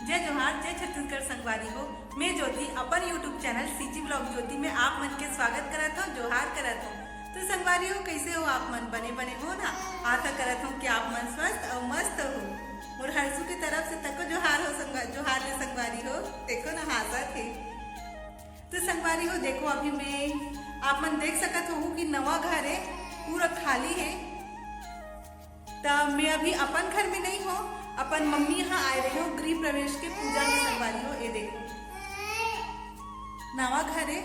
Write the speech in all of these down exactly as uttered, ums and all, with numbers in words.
जय जोहार, जय छत्तीसगढ़ संगवारी हो। मैं ज्योति अपन YouTube चैनल सीजी ब्लॉग ज्योति में आप मन के स्वागत करत हूँ, जोहार करत हूँ। तो संगवारी हो, कैसे हो आप मन? बने बने हो ना? आशा करत हूँ कि आप मन स्वस्थ और मस्त हो। और हर्षू की तरफ से तको जोहार हो संगवा-, जोहार ले संगवारी हो, देखो ना हाजत है। तो संगवारी हो, देखो अभी मैं आप मन देख सकत हो कि नवा घर है, पूरा खाली है। त मैं अभी अपन घर में नहीं हो, अपन मम्मी यहाँ आए रहे हो गृह प्रवेश के पूजा में संगवारी हो। ये देखो नवा घर है,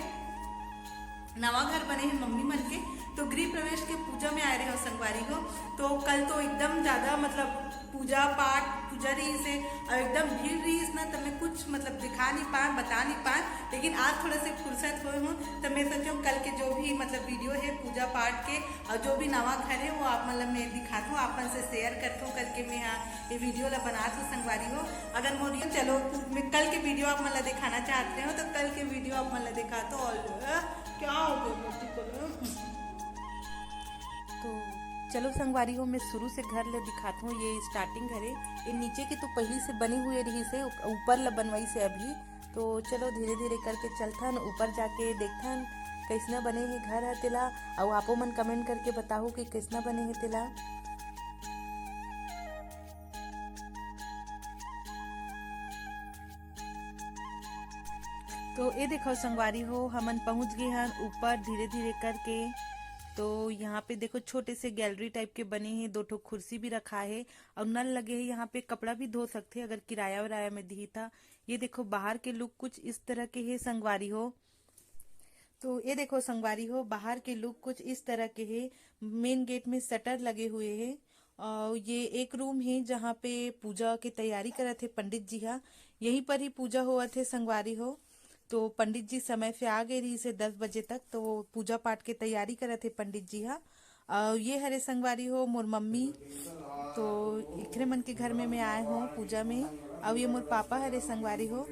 नवा घर बने हैं मम्मी मन के, तो गृह प्रवेश के पूजा में आए रहे हो संगवारी हो। तो कल तो एकदम ज्यादा मतलब पूजा पाठ पूजा रही से और एकदम भीड़ रही ना, तो मैं कुछ मतलब दिखा नहीं पाए, बता नहीं पाए, लेकिन आज थोड़ा से फुर्सत हुए हूँ, तो मैं सोचो कल के जो भी मतलब वीडियो है पूजा पाठ के और जो भी नवा घर है वो आप मतलब मैं दिखाता हूँ, आप मन से शेयर करता हूँ करके मैं यहाँ ये वीडियो ला बनात हूँ संगवारी हो। अगर मोर चलो मैं कल के वीडियो आप मन ला दिखाना चाहते हो तो कल के वीडियो आप मन ला दिखाता हूँ। और क्या हो गया मोती को? तो चलो संगवारी हो, मैं शुरू से घर ले दिखात हूँ। ये स्टार्टिंग घर है, ये नीचे के तो पहली से बने हुए रही से ऊपर ला बनवाई से अभी। तो चलो धीरे धीरे करके चलथन ऊपर जाके देखथन कैसना बने हे घर ह तेला। अउ आपो मन कमेंट करके बताहू कि कैसना बने हे तेला। तो ये देखो संगवारी हो, हमन पहुंच गए हन ऊपर धीरे धीरे करके। तो यहाँ पे देखो छोटे से गैलरी टाइप के बने हैं, दो ठो कुर्सी भी रखा है और नल लगे हैं। यहाँ पे कपड़ा भी धो सकते हैं अगर किराया उराया में दी था। ये देखो बाहर के लुक कुछ इस तरह के है संगवारी हो। तो ये देखो संगवारी हो, बाहर के लुक कुछ इस तरह के है। मेन गेट में शटर लगे हुए हैं और ये एक रूम है जहाँ पे पूजा के तैयारी करत है पंडित जी हा। यहीं पर ही पूजा होवत है संगवारी हो। तो पंडित जी समय से आ गए रही से दस बजे तक, तो वो पूजा पाठ के तैयारी करत है पंडित जी हा। और ये हरे संगवारी हो मोर मम्मी, तो इखरे मन के घर में मैं आए हूँ पूजा में। और ये मोर पापा हरे संगवारी हो।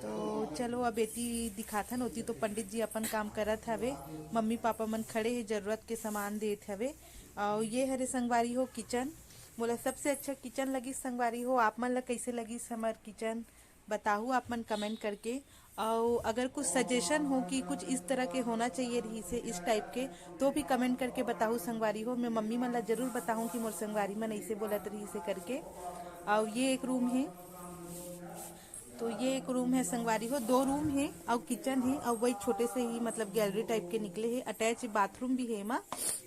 तो चलो अब एती दिखाथन, ओती तो पंडित जी अपन काम करत हवे, मम्मी पापा मन खड़े हे जरूरत के सामान देत हवे। और ये हरे संगवारी हो किचन, मोला सबसे अच्छा किचन लगी संगवारी हो। आप मन ला कैसे लगी हमर किचन बताहू आप मन कमेंट करके। और अगर कुछ सजेशन हो कि कुछ इस तरह के होना चाहिए रही से इस टाइप के, तो भी कमेंट करके बताहू संगवारी हो। मैं मम्मी मन ला जरूर बताहूँ कि मोर संगवारी मन ऐसे बोलत रही से करके। और ये एक रूम है, तो ये एक रूम है संगवारी हो, दो रूम है और किचन है और वही छोटे से ही मतलब गैलरी टाइप के निकले है। अटैच बाथरूम भी है एमा,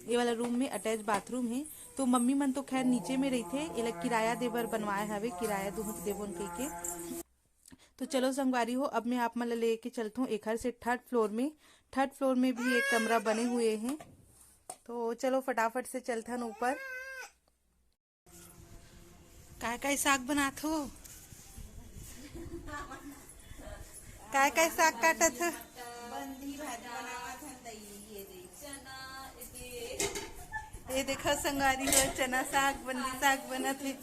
ये वाला रूम में अटैच बाथरूम है। तो मम्मी मन तो खैर नीचे में रहिथे, एला किराया दे बर बनवाए हवे, किराया दूहूं देबोन कहिके। तो चलो संगवारी हो, अब मैं आप मन ला लेके चलत हूँ एखर से थर्ड फ्लोर में। थर्ड फ्लोर में भी एक कमरा बने हुए हैं, तो चलो फटाफट से चलथन ऊपर। काय काय साग बनात हो? काय काय साग काटत हो? बंदी भाजी बनावत हन त ये दे। ये देखो संगवारी हो, चना साग, बंदी साग बनत हे।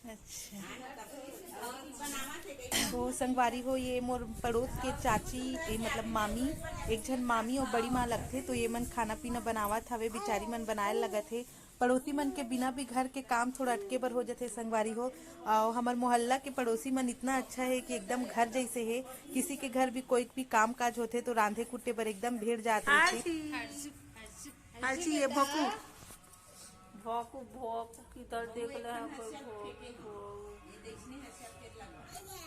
अच्छा, तो संगवारी हो, ये मोर पड़ोस के चाची, ए, मतलब मामी, एक झन मामी और बड़ी माँ लगथे, तो ये मन खाना पीना बनावत हवे, बिचारी मन बनाए लगत हे। पड़ोसी मन के बिना भी घर के काम थोड़ा अटके बर हो जाथे संगवारी हो। और हमर मोहल्ला के पड़ोसी मन इतना अच्छा है कि एकदम घर जैसे है। किसी के घर भी कोई भी काम काज होथे तो रांधे कुटे बर एकदम भिड़ जात रहिथे। आशी, ये भोकू, भोकू, भोकू किधर देख ले है कोई भोकू।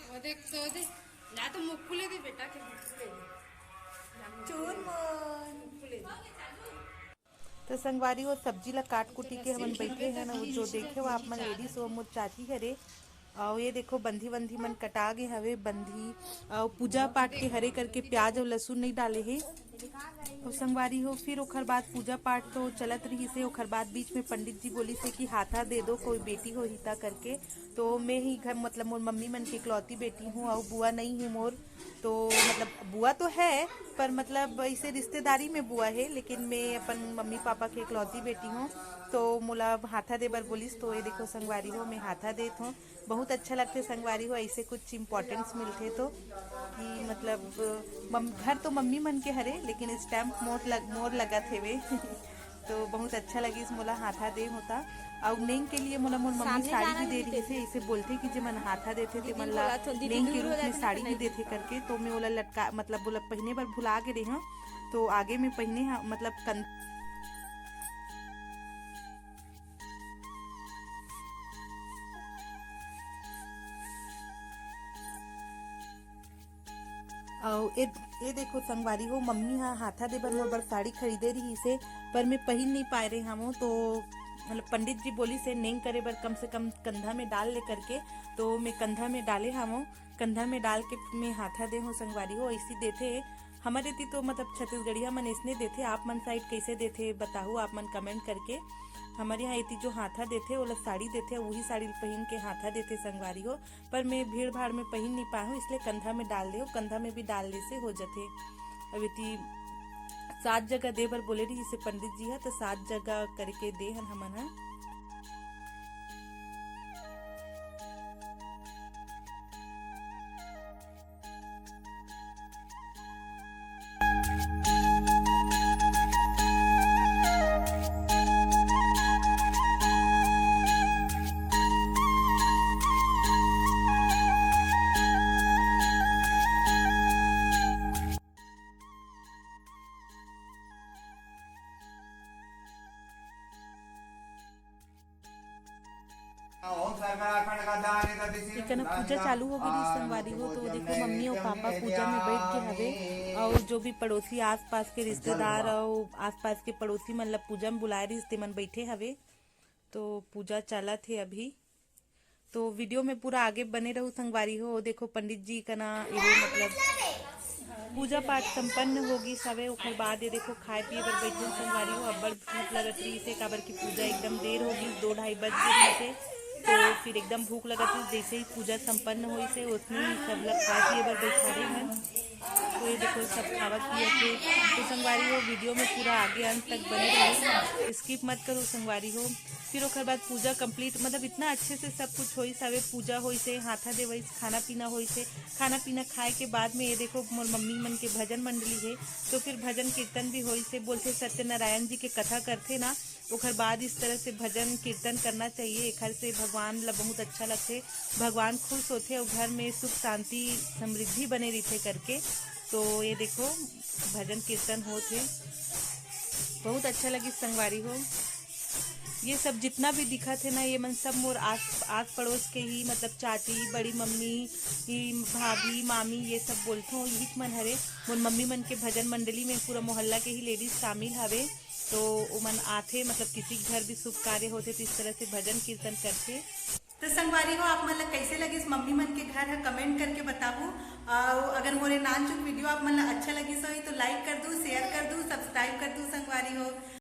वो देख तो दे, ना तो मुक्कू ले दे बेटा के मुक्कू ले दे। चूरमन। मुक्कू ले दे। तो संगवारी हो, सब्जी ला काट कुटी के हमन बैठे हैं ना, वो जो देखे हो आप मन लेडीज हो, मोर चाची हरे। और ये देखो बंधी वंधी मन कटा गए हवे, बंधी और पूजा पाठ के हरे करके प्याज और लहसुन नहीं डाले हे। और संगवारी हो, फिर ओखर बाद पूजा पाठ तो चलत रही से, ओखर बाद बीच में पंडित जी बोली से कि हाथा दे दो, कोई बेटी हो हिता करके। तो मैं ही घर, मतलब मोर मम्मी मन के इकलौती बेटी हूँ और बुआ नहीं है मोर, तो मतलब बुआ तो है पर मतलब ऐसे रिश्तेदारी में बुआ है, लेकिन मैं अपन मम्मी पापा के इकलौती बेटी हूँ। तो मोला हाथा दे बर बोलिस, तो ये देखो संगवारी हो, मैं हाथा देत हूँ। बहुत अच्छा लगथे संगवारी हो, ऐसे कुछ इम्पोर्टेंस मिलथे तो कि मतलब मम-, घर तो मम्मी मन के हरे, लेकिन स्टैम्प मोर लग-, मोर लगत हेवे। तो बहुत अच्छा लगिस मोला हाथा दे होता। अउ नेंग के लिए मोला मोर मम्मी साड़ी भी दे रही थे। इसे बोलथे कि जे मन हाथा देथे ते मन ला नेंग के रूप में साड़ी भी देथे करके। तो मैं ओला लटका, मतलब ओला पहिने बर भुला गे रहे हूँ। तो आगे में पहिने हा, मतलब कन अउ ए, ए देखो संगवारी हो, मम्मी हा हाथा दे बर मोर बर साड़ी खरीदे रहिस हे, पर मैं पहिन नहीं पाए रहे हवं। तो मतलब पंडित जी बोलिस हे नेंग करे बर कम से कम कंधा में डाल ले करके, तो मैं कंधा में डाले हवं। कंधा में डाल के मैं हाथा दे हूँ संगवारी हो, ऐसी देथे। हमर एती तो मतलब छत्तीसगढ़िया मन ऐसने देथे, आप मन साइड कैसे देथे बताहू आप मन कमेंट करके। हमर यहाँ एती जो हाथा देथे ओला साड़ी देथे, वही साड़ी पहिन के हाथा देथे संगवारी हो। पर मैं भीड़ भाड़ में पहिन नहीं पाए हूँ, इसलिए कंधा में डाल दे हूँ। कंधा में भी डालने से हो जथे। अब एती सात जगह दे बर बोले रहिस हे पंडित जी हा, तो सात जगह करके दे हन हमन हा। एकना पूजा चालू हो गई संगवारी हो। तो देखो मम्मी और पापा पूजा में बैठ के हवे, और जो भी पड़ोसी आसपास के रिश्तेदार और आसपास के पड़ोसी मन ला पूजा में बुलाए रहिस ते मन बैठे हवे। तो पूजा चलत हे अभी। तो वीडियो में पूरा आगे बने रहू संगवारी हो। देखो पंडित जी कना एदे मतलब पूजा पाठ संपन्न होगी सवे। ओकर बाद ये देखो खाए पिए बर बैठे संगवारी हो। अब्बड़ भूख लगत रही से, काबर की पूजा एकदम देर होगी, दो ढाई बज गए से। तो फिर एकदम भूख लगत रही, जैसे ही पूजा संपन्न होई से उसने ही सब लग खाए पिए बर बैठा रहे हैं। तो ये देखो सब खावत पियत हे। तो संगवारी हो वीडियो में पूरा आगे अंत तक बने रहो, स्किप मत करो संगवारी हो। फिर ओकर बाद पूजा कंप्लीट, मतलब इतना अच्छे से सब कुछ होइस हवे, पूजा होइस हे, हाथा देवइस, खाना पीना होइस हे। खाना पीना खाए के बाद में ये देखो मोर मम्मी मन के भजन मंडली हे, तो फिर भजन कीर्तन भी होइस हे। बोलथे सत्यनारायण जी के कथा करथे ना, ओकर बाद इस तरह से भजन कीर्तन करना चाहिए। एखर से भगवान ला बहुत अच्छा लगथे, भगवान खुश होथे और घर में सुख शांति समृद्धि बने रहिथे करके। तो ये देखो भजन कीर्तन होत हे, बहुत अच्छा लगिस संगवारी हो। ये सब जितना भी दिखत हे ना, ये मन सब मोर आस आस पड़ोस के ही, मतलब चाची, बड़ी मम्मी, ई भाभी, मामी, ये सब बोलथों, यही मन हरे। मोर मम्मी मन के भजन मंडली में पूरा मोहल्ला के ही लेडीज शामिल हवे। तो ओमन आथे, मतलब किसी के घर भी शुभ कार्य होथे तो इस तरह से भजन कीर्तन करथे। तो संगवारी हो, आप मन ला कैसे लगिस मम्मी मन के घर ह, कमेंट करके बताहू। और अगर मोरे नानचुक वीडियो आप मन ला अच्छा लगिस होही तो लाइक कर दू, शेयर कर दू, सब्सक्राइब कर दू संगवारी हो।